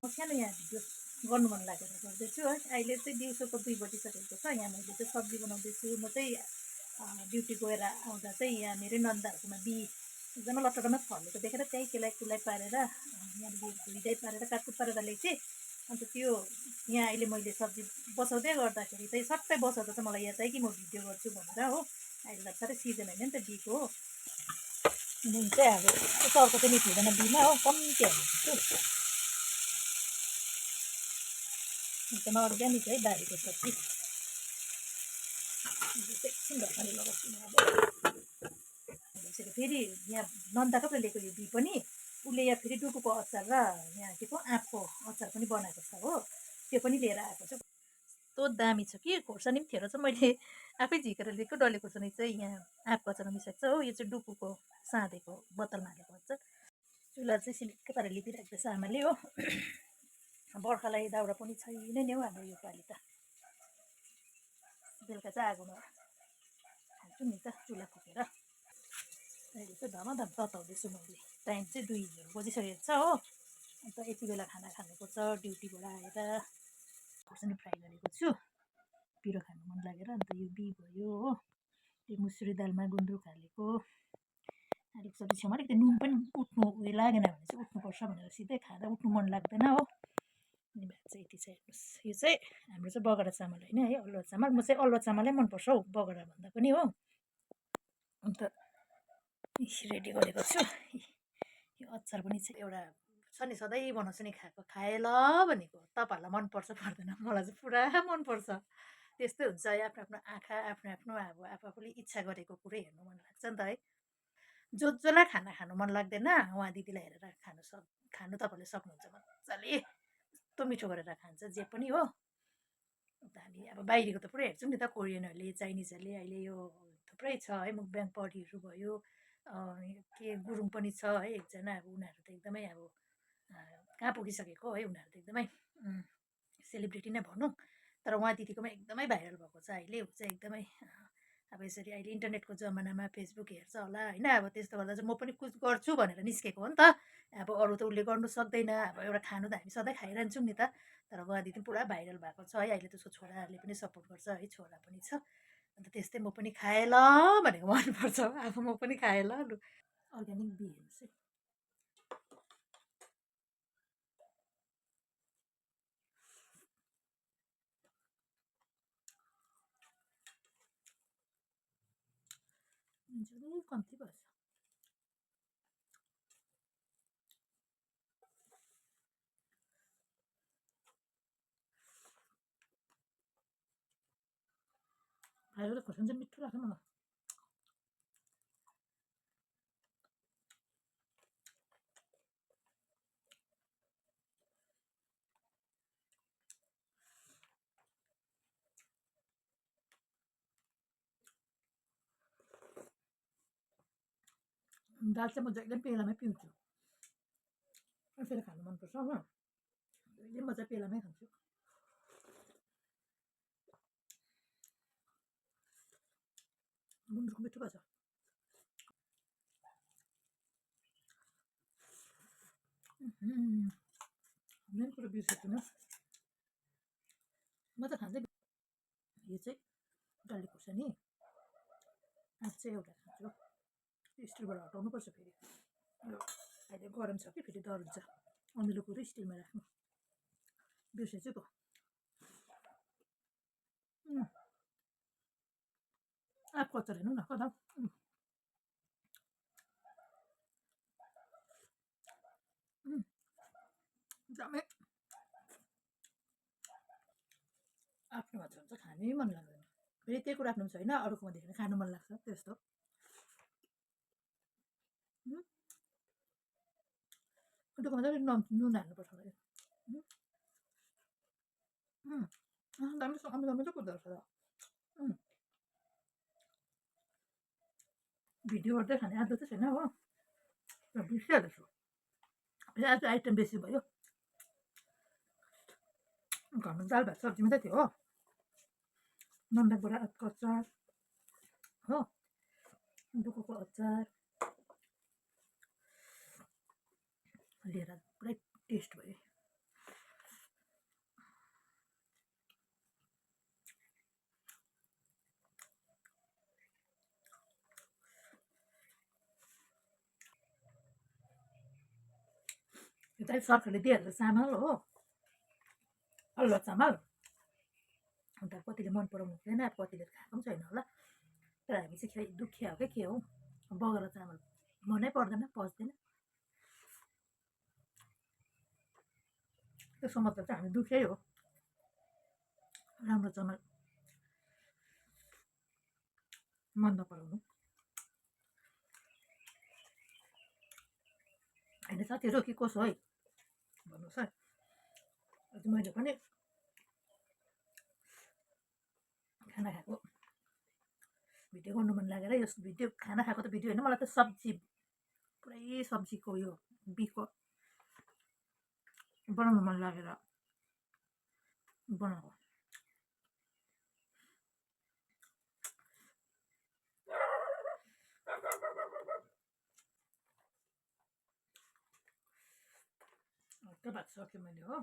सानो यहाँ भिडियो गर्नु मन लागेर गर्दैछु है। अहिले चाहिँ दिउँसोको 2 बजिसकेको छ। यहाँ मैले चाहिँ सब्जी बनाउँदैछु। म चाहिँ ड्युटी गएर आउँदा चाहिँ यहाँ मेरै नन्दाहरूकोमा एकदमै लटरमै फलेको देखेर त्यहीँ केलाई पारेर यहाँनिर धुइधाइ पारेर काटकुट पारेर ल्याएँ। अन्त त्यो यहाँ अहिले मैले सब्जी बसाउँदै गर्दाखेरि चाहिँ सट्टै बसाउँदा चाहिँ मलाई याद आयो कि म भिडियो गर्छु भनेर हो। अहिले त साह्रै सिजन होइन नि त बिको हो। नुन चाहिँ अब चर्को चाहिँ मिठो हुँदैन बिमा हो, कम्ती हाल्छु। एकदम अर्ग्यानिक है बारीको सब्जी। एकछिन ढकनी लगाउँछु म अब। फेरि यहाँ नन्दाको पो ल्याएको यो बी पनि उसले यहाँ फेरि डुकुको अचार र यहाँ के पो आँपको अचार पनि बनाएको छ हो। त्यो पनि लिएर आएको छ। कस्तो दामी छ कि खोर्सानी पनि थियो र चाहिँ मैले आफै झिकेर लिएको। डल्ले खोर्सानी चाहिँ यहाँ आँपको अचारमा मिसाएको छ हो। यो चाहिँ डुकुको साँधेको बोतलमा हालेको अचार। चुला चाहिँ सिलिक्कै पारेर लिपिराख्दैछ आमाले हो। बर्खालाई दाउरा पनि छैन नि हौ हाम्रो यो पालि त। बेलुका चाहिँ आगोमा खान्छु नि त चुला फुकेर। अहिले चाहिँ धमाधम तताउँदैछु मैले। टाइम चाहिँ 2 बजिसकेको छ हो। अन्त यति बेला खाना खानुपर्छ ड्युटीबाट आएर। खोर्सानी फ्राई गरेको छु पिरो खानु मन लागेर। अन्त यो बी भयो हो। त्यो मुसुरी दालमा गुन्द्रुक हालेको आलुको सब्जी छेउमा अलिकति नुन पनि उठ्नु उयो लागेन भने चाहिँ उठ्नुपर्छ भनेर सिधै खाँदा उठ्नु मन लाग्दैन हो। अनि भात चाहिँ यति चाहिँ हेर्नुहोस्। यो चाहिँ हाम्रो चाहिँ बगडा चामल होइन है, अलुवा चामल। म चाहिँ अलुवा चामलै मनपर्छ हौ बगडा भन्दा पनि हो। अन्त रेडी गरेको छु। यो अचार पनि चाहिँ एउटा छ नि सधैँ बनाउँछु नि खाए ल भनेको। तपाईँहरूलाई मनपर्छ पर्दैन, मलाई चाहिँ पुरा मनपर्छ। त्यस्तै हुन्छ है, आफ्नो आफ्नो आँखा आफ्नो आफ्नो अब आफूले इच्छा गरेको कुरै हेर्नु मन लाग्छ नि त है। जसलाई खाना खानु मन लाग्दैन उहाँ दिदीलाई हेरेर खानु तपाईँहरूले सक्नुहुन्छ मजाले। कस्तो मिठो गरेर खान्छ जे पनि हो। अन्त हामी अब बाहिरको त पुरै हेर्छौँ नि त, कोरियनहरूले चाइनिजहरूले। अहिले यो थुप्रै छ है, मुकब्याङ परीहरू भयो, के गुरुङ पनि छ है एकजना। अब उनीहरू त एकदमै अब कहाँ पुगिसकेको है, उनीहरू त एकदमै सेलिब्रिटी नै भनौँ। तर उहाँ दिदीकोमा एकदमै भाइरल भएको छ अहिले। ऊ चाहिँ एकदमै अब यसरी अहिले इन्टरनेटको जमानामा फेसबुक हेर्छ होला होइन। अब त्यस्तो गर्दा चाहिँ म पनि कुछ गर्छु भनेर निस्केको हो नि त। अब अरू त उसले गर्नु सक्दैन। अब एउटा खानु त हामी सधैँ खाइरहन्छौँ नि त। तर उहाँ दिदी पनि पुरा भाइरल भएको छ है अहिले। त्यसको छोराहरूले पनि सपोर्ट गर्छ है, छोरा पनि छ। अन्त त्यस्तै म पनि खाएँ ल भनेको मनपर्छ अब। म पनि खाएँ ल लु। अर्ग्यानिक बी हेर्नुहोस् है। कम्ती भएछ। फ्राई खोर्सानी चाहिँ मिठो लाग्छ मलाई। दाल चाहिँ म जहिले पेलामै पिउँछु। यसरी खानु मनपर्छ हो। जहिले म चाहिँ पेलामै खान्छु। गुन्द्रुक मिठो भएछ। मेन कुरो बिर्सेको न, म त खाँदै। यो चाहिँ डल्ले खोर्सानी आँप चाहिँ एउटा खान्छु। स्टिलबाट हटाउनुपर्छ फेरि। यो अहिले गरम छ कि फेरि डर हुन्छ। अमिलो कुरो स्टिलमा राख्नु बिर्सेछु पो। आँपको अचार हेर्नु न कता एकदमै आफ्नो अचार हुन्छ खानै मन लाग्दैन। फेरि त्यही कुरा आफ्नो छैन, अरूकोमा देखेर खानु मन लाग्छ त्यस्तो। अरूकोमा चाहिँ नुन हाल्नुपर्छ होला। दामी अमिलो अमिलो कुदो रहेछ त। भिडियो गर्दै खाने आदत चाहिँ छैन हो, बिर्सिहाल्छु। आज आइटम बेसी भयो। घरमा दाल भात सब्जी मात्रै थियो हो। नन्दको आँपको अचार हो, डुकुको अचार लिएर पुरै टेस्ट भयो। यो चाहिँ सरकारले दिइहाल्छ चामल हो, हल्लो चामल। अन्त कतिले मन पराउनु हुँदैन, कतिले खाएको पनि छैन होला। तर हामी चाहिँ खै दुखिया हो क्या के हो, बगरा चामल मनै पर्दैन, पच्दैन। त्यसको मतलब चाहिँ हामी दुखियै हो। राम्रो चामल मन नपराउनु होइन साथीहरू, के कसो है भन्नुहोस् है। अझ मैले पनि खाना खाएको भिडियो गर्नु मन लागेर, यो भिडियो खाना खाएको त भिडियो होइन, मलाई त सब्जी पुरै सब्जीको यो बिफको बनाउनु मन लागेर बनाएको। भात सक्यो मैले हो।